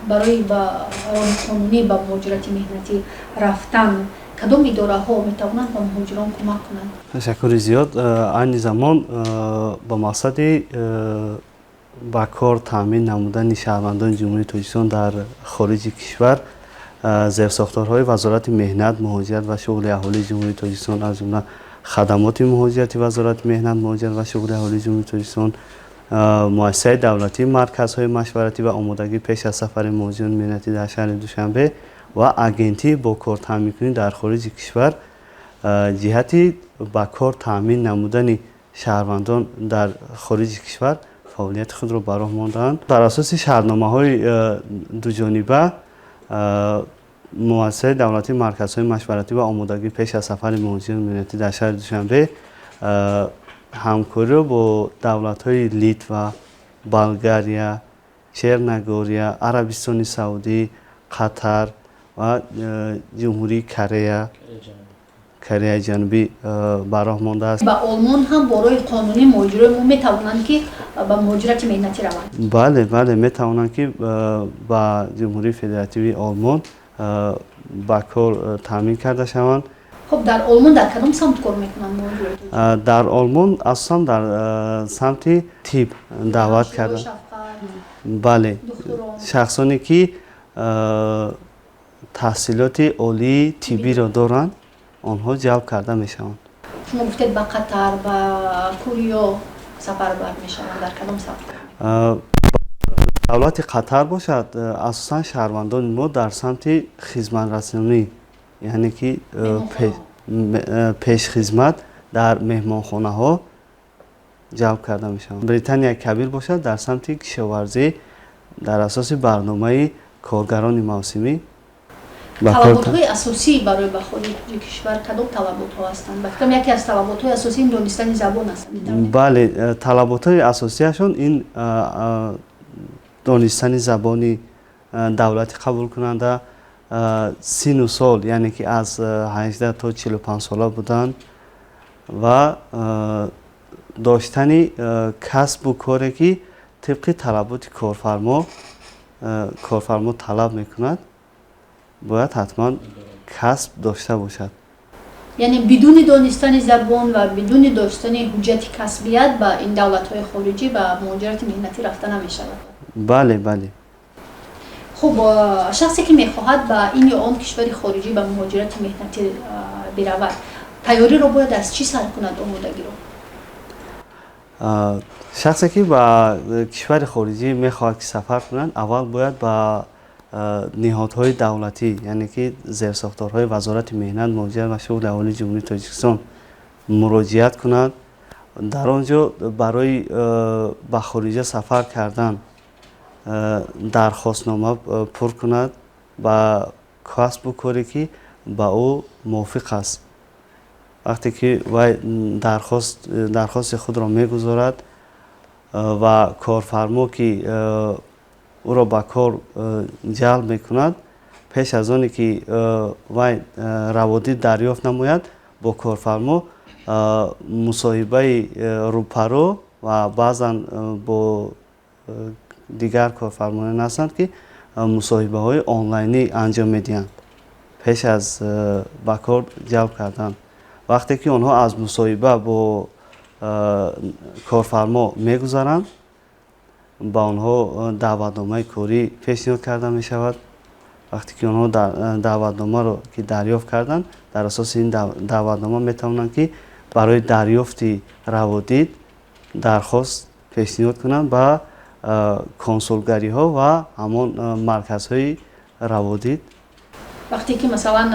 Барои ба роҳи қонунӣ ба муҳоҷирати меҳнатӣ рафтан кадом идораҳо метавонанд ба муҳоҷирон кӯмак кунанд? Ташаккури зиёд. Айни замон ба мақсади ба кор таъмин намудани шаҳрвандони Ҷумҳурии Тоҷикистон дар хориҷи кишвар зерсохторҳои Вазорати меҳнат, муҳоҷират ва шуғли аҳолии Ҷумҳурии Тоҷикистон, аз ҷумла хадамоти муҳоҷирати Вазорати меҳнат, муҳоҷират ва шуғли аҳолии Ҷумҳурии Тоҷикистон, муассисаи давлатии марказҳои машваратӣ ва омодагӣ пеш аз сафари муҳоҷирони меҳнатӣ дар шаҳри Душанбе ва агентии бо кор таъминкунӣ дар хориҷи кишвар ҷиҳати ба кор таъмин намудани шаҳрвандон дар хориҷи кишвар фаъолияти худро ба роҳ мондаанд. Дар асоси шартномаҳои дуҷониба муассисаи давлатии марказҳои машваратӣ ва омодагӣ пеш аз сафари муҳоҷирони меҳнатӣ дар шаҳри Душанбе ҳамкориро бо давлатҳои Литва, Болгария, Черногория, Арабистони Саудӣ, Қатар ва Ҷумҳурии Кореяи Ҷанубӣ ба роҳ мондааст. Ба Олмон ҳам бо роҳи қонунӣ муҳоҷирои мо метавонанд, ки ба муҳоҷирати меҳнатӣ раванд? Бале, метавонанд, ки ба Ҷумҳурии Федеративии Олмон ба кор таъмин карда шаванд. Хуб, дар Олмон дар кадом самт кор мекунанд муҳоҷирои? Дар Олмон асосан дар самти тиб даъват карда, бале, шахсоне ки таҳсилоти олии тиббиро доранд, онҳо ҷалб карда мешаванд. Шумо гуфтед, ба Қатар, ба куҷо сафар бар мешаванд, дар кадом самт? Давлати Қатар бошад, асосан шаҳрвандони мо дар самти хизматрасонӣ, яъне ки пешхизмат дар меҳмонхонаҳо ҷалб карда мешаванд. Британияи Кабир бошад, дар самти кишоварзӣ дар асоси барномаи коргарони мавсимӣ. Талаботҳои асосӣ барои ба хориҷи кишвар кадом талаботҳо ҳастанд? Ба фикрам, яке аз талаботҳои асосӣ ин донистани забон аст. Бале, талаботҳои асосияшон ин донистани забони давлати қабулкунанда, сину сол, яъне ки аз 18 то 45 сола будан ва доштани касбу коре, ки тибқи талаботи корфармо талаб мекунад, бояд ҳатман касб дошта бошад. Яъне бидуни донистани забон ва бидуни доштани ҳуҷҷати касбият ба ин давлатҳои хориҷӣ ба муҳоҷирати меҳнатӣ рафта намешавад? Бале. Хуб, шахсе ки мехоҳад ба ин ё он кишвари хориҷӣ ба муҳоҷирати меҳнатӣ биравад, тайёриро бояд аз чӣ сар кунад, омодагиро? Шахсе ки ба кишвари хориҷӣ мехоҳад ки сафар кунад, аввал бояд ба ниҳодҳои давлатӣ, яъне ки зерсохторҳои Вазорати меҳнат, муҳоҷират ва шуғли аҳолии Ҷумҳурии Тоҷикистон муроҷиат кунад. Дар он ҷо барои ба хориҷа сафар кардан дархостнома пур кунад ба касбу коре, ки ба ӯ мувофиқ аст. Вақте ки вай дархости худро мегузорад ва корфармо, ки ӯро ба кор ҷалб мекунад, пеш аз оне ки вай раводид дарёфт намояд, бо корфармо мусоҳибаи рӯпарӯ ва баъзан бо дигар корфармоён ҳастанд, ки мусоҳибаҳои онлайнӣ анҷом медиҳанд пеш аз ба кор ҷалб кардан. Вақте ки онҳо аз мусоҳиба бо корфармо мегузаранд, ба онҳо даъватномаи корӣ пешниҳод карда мешавад. Вақте ки онҳо даъватномаро ки дарёфт карданд, дар асоси ин даъватнома метавонанд, ки барои дарёфти раводид дархост пешниҳод кунанд ба консулгариҳо ва ҳамон марказҳои раводид. Вақте ки, масалан,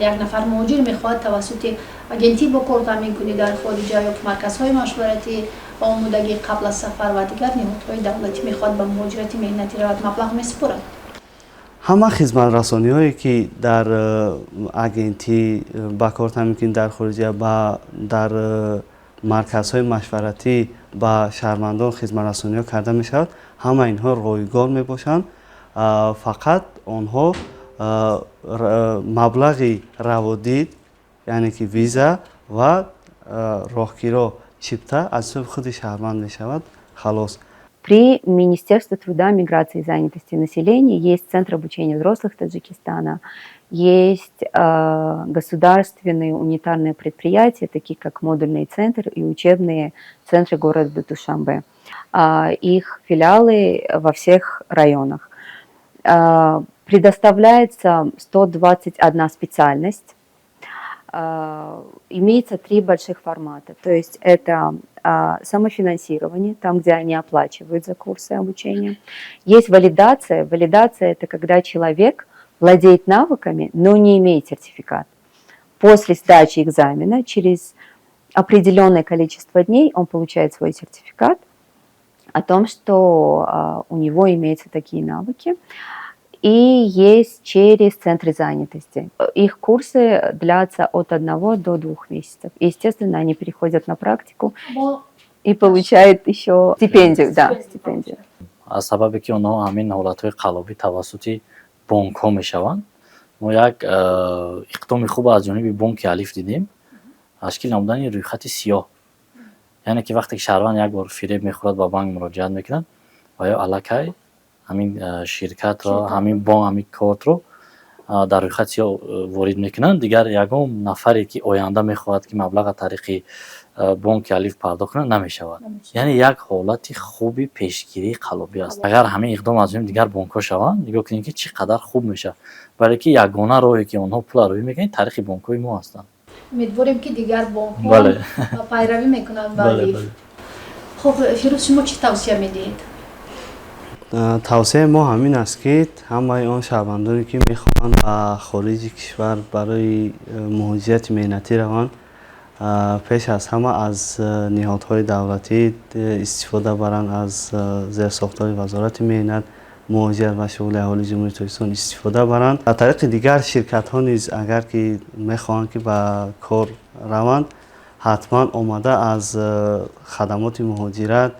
як нафар муҳоҷир мехоҳад тавассути агентӣ бо кор таъмин кунӣ дар хориҷа ё марказҳои машваратӣ ва омодагӣ қабл аз сафар ва дигар ниҳодҳои давлатӣ мехоҳад ба муҳоҷирати меҳнатӣ равад, маблағ месупорад? Ҳама хизматрасониҳое, ки дар агентӣ ба кор таъмин кунӣ дар хориҷа ба дар марказҳои машваратӣ ба шаҳрвандон хизматрасониҳо карда мешавад, ҳама инҳо ройгон мебошанд. Фақат онҳо маблағи раводид, яъне ки виза ва роҳкиро, чипта аз ҳисоби худи шаҳрванд мешавад, халос. При Министерстве труда, миграции и занятости населения есть Центр обучения взрослых Таджикистана, есть государственные унитарные предприятия, такие как модульный центр и учебные центры города Душанбе. Их филиалы во всех районах. Предоставляется 121 специальность. Имеется три больших формата. То есть это самофинансирование, там, где они оплачивают за курсы обучения. Есть валидация. Валидация – это когда человек владеет навыками, но не имеет сертификат. После сдачи экзамена через определенное количество дней он получает свой сертификат о том, что у него имеются такие навыки. И есть через центры занятости. Их курсы длятся от 1 до 2 месяцев. И, естественно, они переходят на практику и получают еще стипендию. Да, стипендию. Аз сабабе ки онҳо ҳамин ҳолатҳои қаллобӣ тавассути бонкҳо мешаванд, мо як иқдоми хуб аз ҷониби бонки Алиф дидем: ташкил намудани рӯйхати сиёҳ. Яъне ки вақте ки шаҳрванд як бор фиреб мехӯрад, ба банк муроҷиат мекунад ва ё аллакай ҳамин ширкатро, ҳамин бонк, ҳамин кортро дар рӯйхати сиёҳ ворид мекунанд. Дигар ягон нафаре ки оянда мехоҳад, ки маблағ тариқи бонки Алиф пардохт кунад, намешавад. Яъне як ҳолати хуби пешгирии қаллобӣ аст. Агар ҳамин иқдом аз ҷониби дигар бонкҳо шаванд, нигоҳ кунед, ки чӣ қадар хуб мешавад, бале ки ягона роҳе, ки онҳо пулро рӯй мекунанд, тариқи бонкҳои мо ҳастанд. Умедворем, ки дигар бонкҳо пайравӣ мекунанд ба Алиф. Хуб, Фирӯз, шумо чӣ тавсия медиҳед? Тавсияи мо ҳамин аст, ки ҳамаи он шаҳрвандоне, ки мехоҳанд ба хориҷи кишвар барои муҳоҷирати меҳнатӣ раванд, пеш аз ҳама аз ниҳодҳои давлатӣ истифода баранд, аз зерсохтори Вазорати меҳнат, муҳоҷират ва шуғли аҳолии Ҷумҳурии Тоҷикистон истифода баранд. Аз тариқи дигар ширкатҳо низ агар ки мехоҳанд, ки ба кор раванд, ҳатман омада аз хадамоти муҳоҷират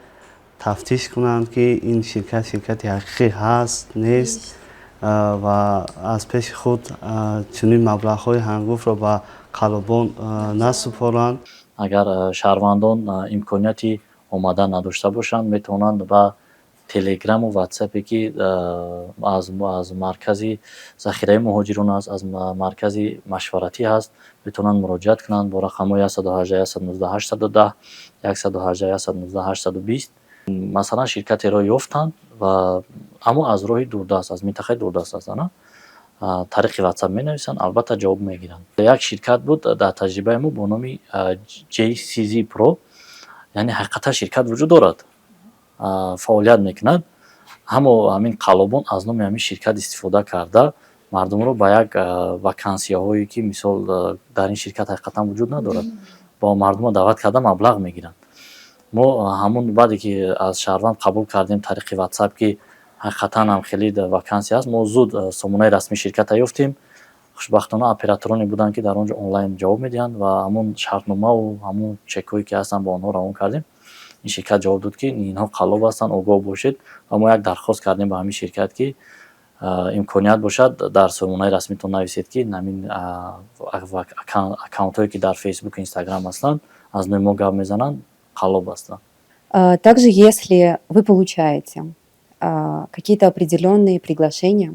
тафтиш кунанд, ки ин ширкат ширкати ҳақиқӣ ҳаст, нест, ва аз пеши худ чунин маблағҳои ҳангуфтро ба қаллобон насупоранд. Агар шаҳрвандон имконияти омадан надошта бошанд, метавонанд ба Телеграму Ватсапе, ки аз маркази захираи муҳоҷирон аст, аз маркази машваратӣ ҳаст, метавонанд муроҷиат кунанд бо рақамҳои 118 119 810, 118 119 820. Масалан, ширкатеро ёфтанд ва аммо аз роҳи дурдаст, аз минтақаи дурдаст ҳастанд, тариқи Ватсап менависанд, албатта ҷавоб мегиранд. Як ширкат буд дар таҷрибаи мо бо номи JCZ Pro. Яъне ҳақиқатан ширкат вуҷуд дорад, фаъолият мекунад, аммо ҳамин қаллобон аз номи ҳамин ширкат истифода карда, мардумро ба як вакансияҳое, ки мисол дар ин ширкат ҳақиқатан вуҷуд надорад, бо мардумро даъват карда, маблағ мегиранд. Мо ҳамун баъде ки аз шаҳрванд қабул кардем тариқи Ватсап, ки ҳақиқатан ҳам хеле вакансия аст, мо зуд сомонаи расмии ширката ёфтем. Хушбахтона, оператороне буданд, ки дар он ҷо онлайн ҷавоб медиҳанд, ва ҳамун шартномаву ҳамун чекҳое, ки ҳастанд, ба онҳо равон кардем. Ин ширкат ҷавоб дод, ки инҳо қаллоб ҳастанд, огоҳ бошед. Ва мо як дархост кардем ба ҳамин ширкат, ки имконият бошад, дар сомонаи расмитон нависед, ки ҳамин аккаунтҳое, ки дар Фейсбуку Инстаграм ҳастанд, аз номи мо гап мезананд, қаллоб ҳастанд. Также, если вы получаете какие-то определенные приглашения,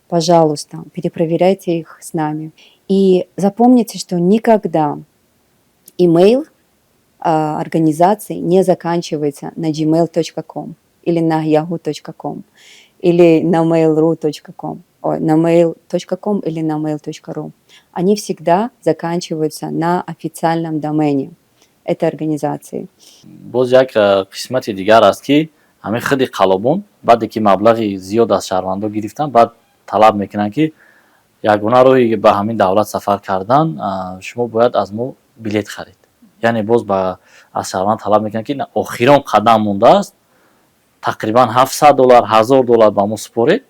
пожалуйста, перепроверяйте их с нами. И запомните, что никогда имейл организации не заканчивается на gmail.com или на yahoo.com или на mail.ru.com, ой, на mail.com или на mail.ru. Они всегда заканчиваются на официальном домене этой организации. Боз як қисмати дигар аст, ки ҳамин худи қаллобон, баъде ки маблағи зиёд аз шаҳрвандон гирифтанд, баъд талаб мекунанд, ки ягона роҳи ба ҳамин давлат сафар кардан, шумо бояд аз мо билет харед. Яъне боз аз шаҳрванд талаб мекунанд, ки охирон қадам мондааст, тақрибан 700 доллар, 1000 доллар ба мо супоред,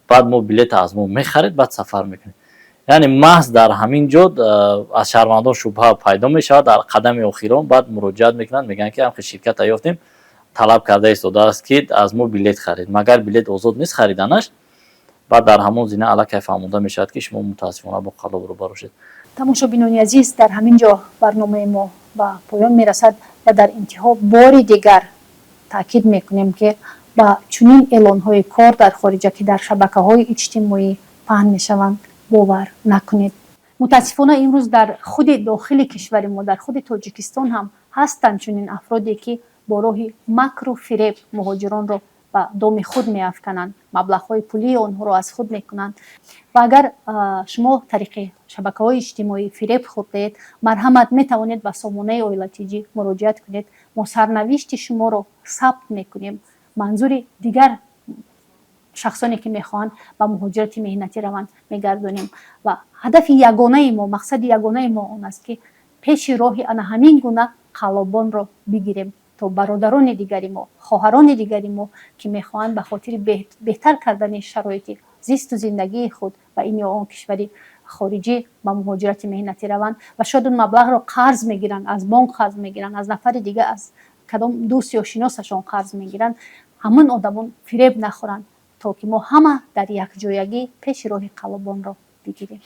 баъд мо билета аз мо мехаред, баъд сафар мекунед. Яъне маҳз дар ҳамин ҷо аз шаҳрвандон шубҳа пайдо мешавад. Дар қадами охирон баъд муроҷиат мекунанд, мегӯянд, ки ҳамхел ширката ёфтем, талаб карда истодааст, ки аз мо билет харед, магар билет озод нест хариданаш? Баъд дар ҳамон зина аллакай фаҳмонда мешавад, ки шумо мутаассифона бо қаллоб рӯбарӯ шудед. Тамошобинони азиз, дар ҳамин ҷо барномаи мо ба поён мерасад ва дар интиҳо бори дигар Таъкид мекунем, ки ба чунин эълонҳои кор дар хориҷа, ки дар шабакаҳои иҷтимоӣ паҳн мешаванд, бовар накунед. Мутаассифона, имрӯз дар худи дохили кишвари мо, дар худи Тоҷикистон ҳам ҳастанд чунин афроде, ки бо роҳи макру фиреб муҳоҷиронро ба доми худ меафкананд, маблағҳои пулии онҳоро аз худ мекунанд. Ва агар шумо тариқи шабакаҳои иҷтимоӣ фиреб хӯрдаед, марҳамат, метавонед ба сомонаи Оила ТЖ муроҷиат кунед. Мо сарнавишти шуморо сабт мекунем, манзури дигар шахсоне, ки мехоҳанд ба муҳоҷирати меҳнатӣ раванд, мегардонем. Ва ҳадафи ягонаи мо, мақсади ягонаи мо он аст, ки пеши роҳи ана ҳамин гуна қаллобонро бигирем, то бародарони дигари мо, хоҳарони дигари мо, ки мехоҳанд ба хотири беҳтар кардани шароити зисту зиндагии худ ба ин ё он кишвари хориҷӣ ба муҳоҷирати меҳнатӣ раванд ва шояд он маблағро қарз мегиранд, аз бонк қарз мегиранд, аз нафари дигар, аз кадом дӯст ё шиносашон қарз мегиранд, ҳамон одамон фиреб нахӯранд, то ки мо ҳама дар якҷоягӣ пеши роҳи қаллобонро бигирем.